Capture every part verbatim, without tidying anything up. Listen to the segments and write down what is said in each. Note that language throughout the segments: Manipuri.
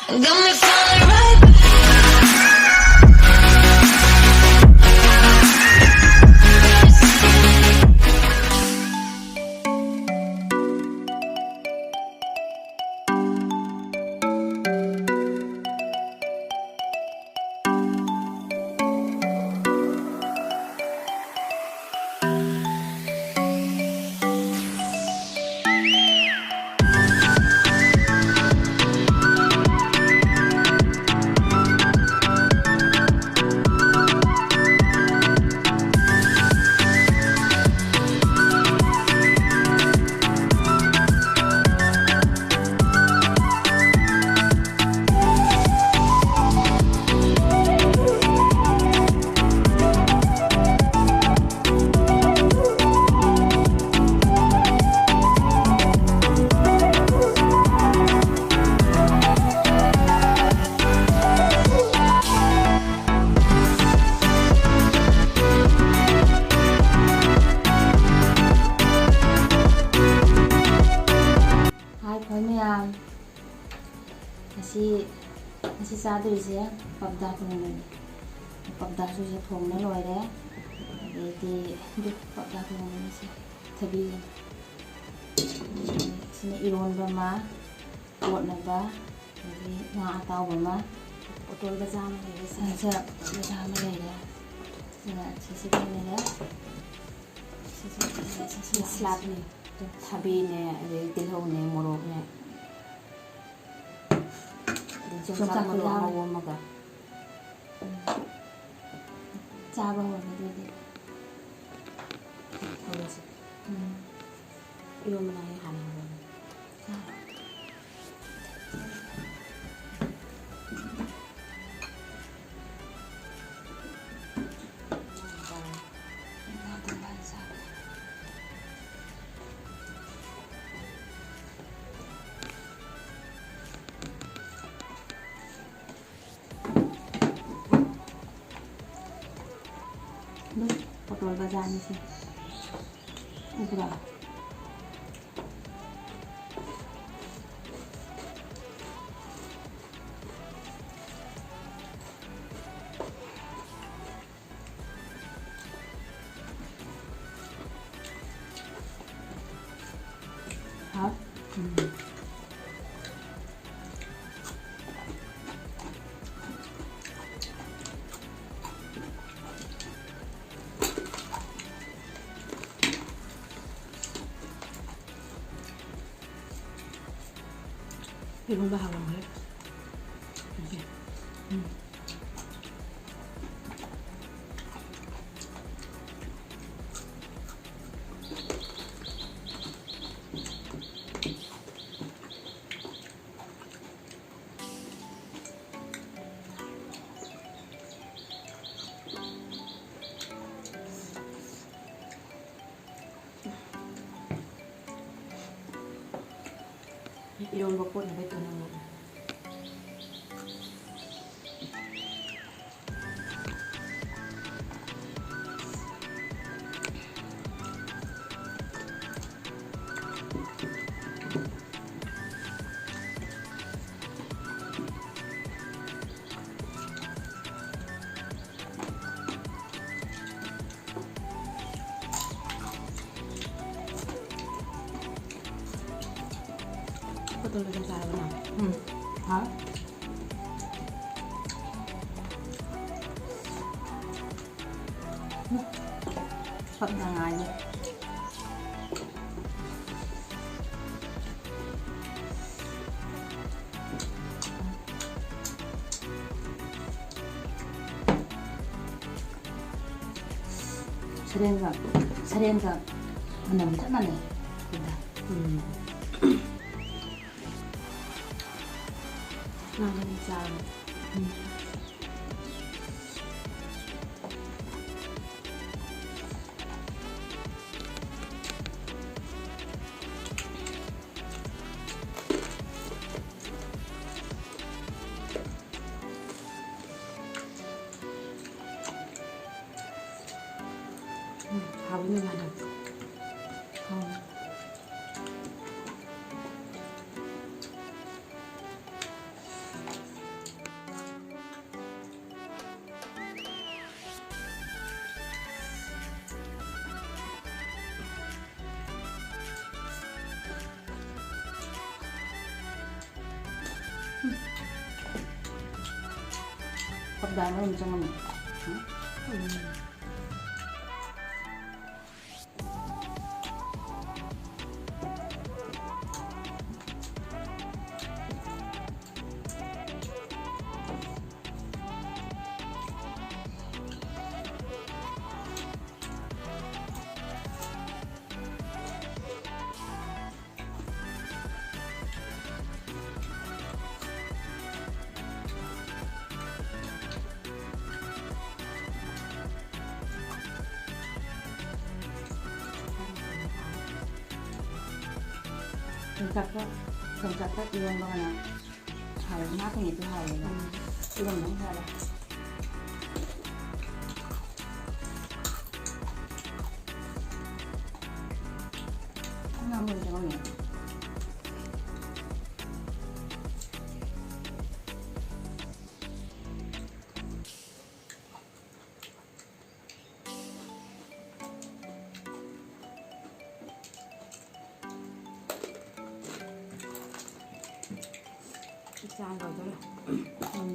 Got me falling right back. ꯍꯥꯏ ꯈꯣꯏ ꯃꯌꯥꯝ, ꯉꯁꯤ, ꯉꯁꯤ ꯆꯥꯗꯣꯏꯁꯦ ꯄꯞꯗꯥ ꯊꯣꯡꯕꯅꯤ꯫ ꯄꯞꯗꯥꯁꯨ ꯁꯤ ꯊꯣꯡꯕ ꯂꯣꯏꯔꯦ꯫ ꯑꯗꯩꯗꯤ ꯄꯞꯗꯥ ꯊꯣꯡꯕꯅꯤ ꯁꯤ ꯊꯕꯤ꯫ ꯁꯤꯅ ꯏꯔꯣꯟꯕ ꯑꯃ, ꯀꯣꯠꯅꯕ, ꯑꯗꯒꯤ ꯉꯥ ꯑꯇꯥꯎꯕ ꯑꯃ, ꯄꯣꯇꯣꯜ ꯕꯖꯥ ꯑꯃ ꯂꯩꯔꯦ꯫ ꯁꯤꯅ ꯄꯣꯇꯣꯜ ꯕꯖꯥ ꯑꯃ ꯂꯩꯔꯦ꯫ ꯁꯤꯅ ꯁꯤꯁꯤꯒ ꯂꯩꯔꯦ꯫ ꯁꯤꯁꯤ, ꯁꯤꯁꯤ ꯁꯂꯥꯗꯅꯤ꯫ ꯊꯕꯤꯅꯦ, ꯑꯗꯩ ꯇꯤꯜꯍꯧꯅꯦ, ꯃꯣꯔꯣꯛꯅꯦ, ꯑꯗꯩ ꯌꯣꯡꯆꯥꯛ ꯌꯣꯡꯆꯥꯛ ꯃꯔꯨ ꯌꯥꯎꯔꯦ꯫ ꯑꯉꯧꯕ ꯑꯃꯒ꯫ ꯎꯝ꯫ ꯆꯥꯕ ꯍꯧꯔꯒꯦ ꯑꯗꯨꯗꯤ꯫ ꯍꯧꯔꯁꯤ꯫ ꯎꯝ꯫ ꯏꯔꯣꯟꯕꯅ ꯑꯩ ꯍꯥꯟꯅ ꯍꯧꯔꯒꯦ꯫ ꯆꯥꯔꯣ꯫ ꯑꯗꯨꯝ ꯄꯣꯇꯣꯜ ꯕꯖꯥꯔꯅꯤꯁꯦ꯫ ꯎꯕ꯭ꯔꯥ? ꯎꯝ꯫ ꯏꯔꯣꯝꯕ ꯍꯥꯎꯔꯝꯃꯔꯣꯏ꯫ ꯎꯝ꯫ ꯏꯔꯣꯟꯕ ꯀꯣꯠꯅꯕ ꯇꯧꯅꯕ꯫ ꯈꯨꯠꯇꯨꯝꯗ ꯁꯨꯝ ꯆꯥꯔꯕ ꯅꯪ? ꯎꯝ꯫ ꯍꯥꯎ꯫ ꯎꯝ꯫ ꯁꯛ ꯌꯥꯝ ꯉꯥꯏꯌꯦ꯫ ꯁꯔꯦꯡꯒ, ꯁꯔꯦꯡꯒ ꯃꯅꯝ ꯆꯞ ꯃꯥꯟꯅꯩ꯫ ꯎꯝ꯫ ꯉꯥꯡꯒꯅꯤ ꯆꯥꯔꯣ꯫ ꯎꯝ꯫ ꯎꯝ, ꯍꯥꯎꯕꯅꯦ ꯃꯥꯗꯣ꯫ ꯍꯥꯎꯋꯦ꯫ ꯄꯞꯗꯥꯏ ꯃꯔꯨꯝ ꯆꯪꯉꯝꯃꯦ꯫ ꯎꯝ꯫ ꯌꯣꯡꯆꯥꯛꯀ, ꯌꯣꯡꯆꯥꯛꯀ ꯏꯔꯣꯟꯕꯒꯅ ꯍꯥꯎꯋꯦ꯫ ꯉꯥ ꯊꯣꯡꯕꯁꯨ ꯍꯥꯎꯋꯦꯕ꯫ ꯎꯝ꯫ ꯏꯔꯣꯟꯕꯅ ꯍꯦꯜꯂꯦ꯫ ꯉꯥ ꯃꯔꯨꯝ ꯆꯪꯉꯝꯃꯦ꯫ ꯆꯥꯡ ꯇꯧꯗꯣꯏꯔꯣ? ꯎꯝ꯫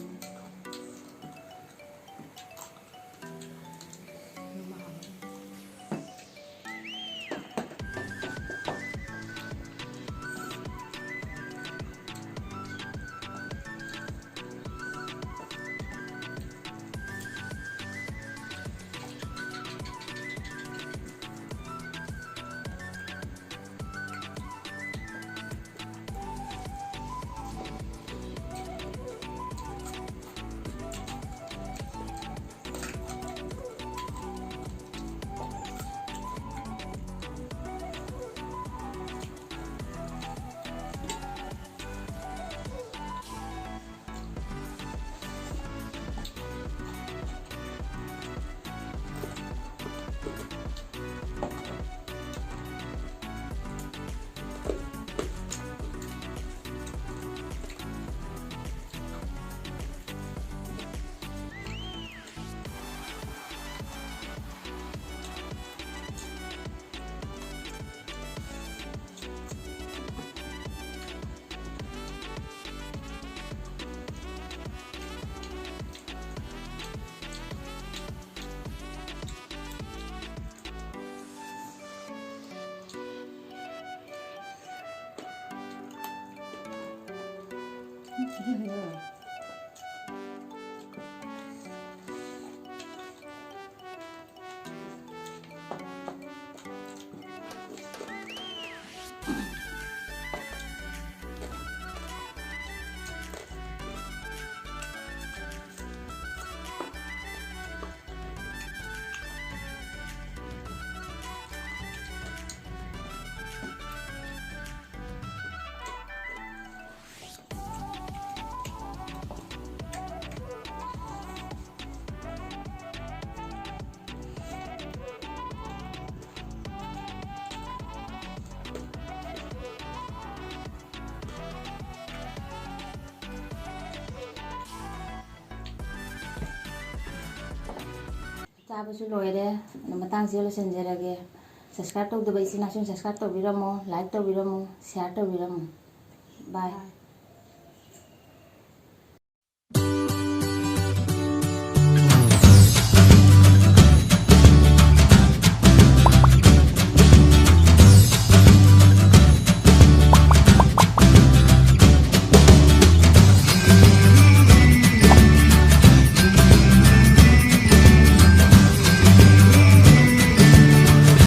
ꯆꯥꯕꯁꯨ ꯂꯣꯏꯔꯦ꯫ ꯑꯗꯣ ꯃꯇꯥꯡꯁꯤꯗ ꯂꯣꯏꯁꯤꯟꯖꯔꯒꯦ꯫ Subscribe ꯇꯧꯗꯕ ꯏꯆꯤꯟ ꯏꯅꯥꯎꯁꯤꯡ subscribe ꯇꯧꯕꯤꯔꯝꯃꯣ, like ꯇꯧꯕꯤꯔꯝꯃꯣ, share ꯇꯧꯕꯤꯔꯝꯃꯣ꯫ Bye꯫ Bye꯫